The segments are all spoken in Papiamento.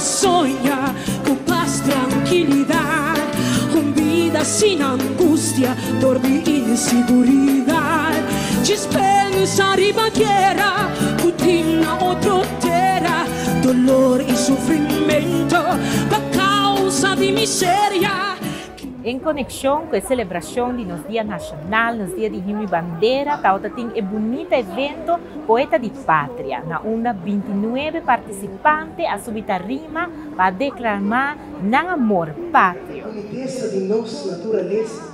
Soña ku pas, trankilidat, un bida sin angustia dor di inseguridat. Djis pensa riba guera ku tin na otro tera, dolor i sufrimentu pa kausa di miseria. En konekshon ku e selebrashon di nos Dia Nashonal, nos Dia di Himno i Bandera, tabata tin e bunita evento Poeta di Patria, na unda bintinuebe partisipante a subi tarima pa a deklamá nan amor patrio. Bunitesa di nos naturalesa,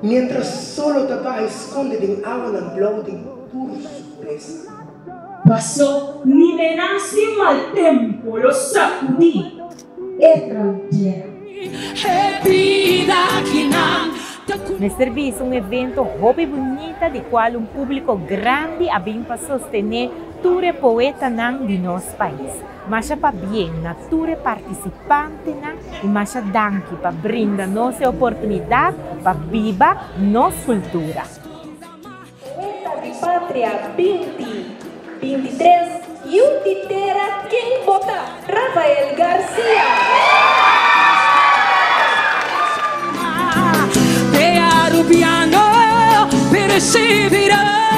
mientras solo ta baha i skonde den awanan blou den tur su puresa. Paso ni menas ni mal tempo lo sakudí e trankiera. Mester bisa un evento hopi bunita di cual un publico grandi a bin pa sostene tur e poetanan di nos pais. Masha pabien na tur e participantenan y masha danki pa brinda nos e oportunidad pa biba nos cultura. Poeta di Patria 20, 23, Yu di tera ken bo ta? Rafael Garcia. De Arubiano perseverar.